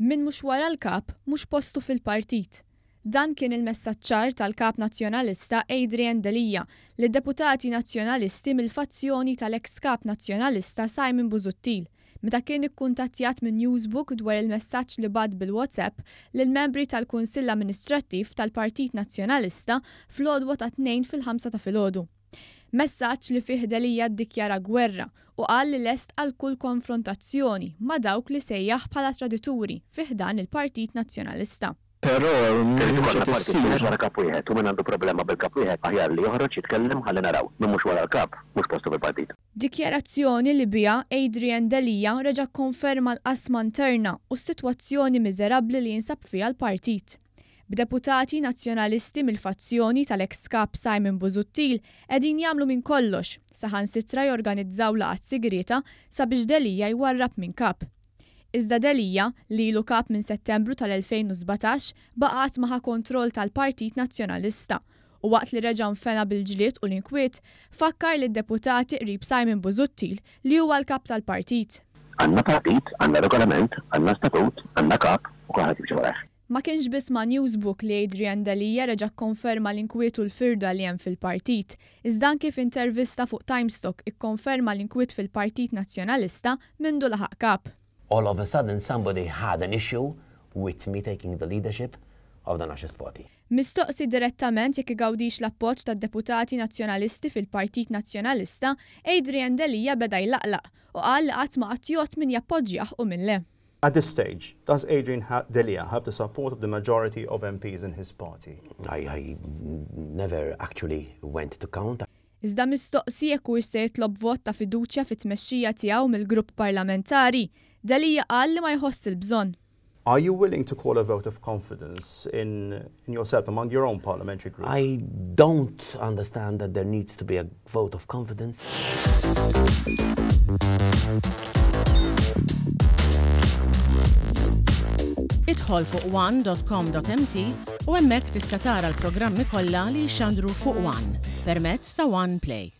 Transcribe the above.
Min mhux wara l-Kap, mhux postu fil-partit. Dan kien il-messaġġ ċar tal-Kap Nazzjonalista Adrian Delia lid-deputati Nazzjonalisti mill-fazzjoni tal-eks Kap Nazzjonalista Simon Busuttil meta kien ikkuntattjat minn Newsbook dwar il-messaġġ li bagħat bil-WhatsApp lill-membri tal-Kunsill Amministrattiv tal-Partit Nazzjonalista fl-għodwa tat-Tnejn fil-ħamsa ta' filgħodu. Messaġġ li fih Delia ddikjara gwerra u qal li lest għal kull konfrontazzjoni ma' dawk li sejjaħ bħala tradituri fi ħdan il-Partit Nazzjonalista. Però Irid mhux ikollna qed partit li mhux issir. wara kap wieħed u min għandu problema bil-kap wieħed aħjar li joħroġ jitkellem ħalli naraw. Min mhux wara l-kap mhux postu fil-partit. Dikjarazzjoni li biha Adrian Delia reġa' kkonferma l-qasma interna u s-sitwazzjoni miżerabbli li jinsab fiha l-partit. B'deputati Nazzjonalisti mill-fazzjoni tal-eks Kap Simon Busuttil qegħdin jagħmlu minn kollox, saħansitra jorganizzaw laqgħat sigrieta sabiex Delia jwarrab minn Kap. Iżda Delia, li ilu Kap minn Settembru tal-2017, baqa' qatt ma ħa kontroll tal-Partit Nazzjonalista u waqt li reġa' nfena bil-ġlied u l-inkwiet, fakkar lid-deputati qrib Simon Busuttil li huwa l-Kap tal-partit. Għandna partit, għandna regolament, għandna statut, għandna kap u kulħadd jimxi warajh. Ma kienx biss ma' Newsbook li Adrian Delia reġa' kkonferma l-inkwiet u l-firda li hemm fil-partit, iżda anki f'intervista fuq Timestock ikkonferma l-inkwiet fil-Partit Nazzjonalista mindu laħaq Kap. All of a sudden somebody had an issue with me taking the leadership of the Nationalist Party. Mistoqsi direttament jekk igawdix l-appoġġ tad-deputati Nazzjonalisti fil-Partit Nazzjonalista, Adrian Delia beda jlaqlaq u qal li qatt ma qagħad jgħodd min jappoġġjah u min le. At this stage, does Adrian Delia have the support of the majority of MPs in his party? I, I never actually went to count. Iżda mistoqsi jekk hux se jitlob vot ta' fiduċja fit-tmexxija tiegħu mill-grupp parlamentari, Delia qal li ma jħoss il-bżonn. Are you willing to call a vote of confidence in, in yourself among your own parliamentary group? I don't understand that there needs to be a vote of confidence. Idħol fuq one.com.mt u hemmhekk tista' tara l-programmi kollha li jixxandru fuq One permezz ta' One Play.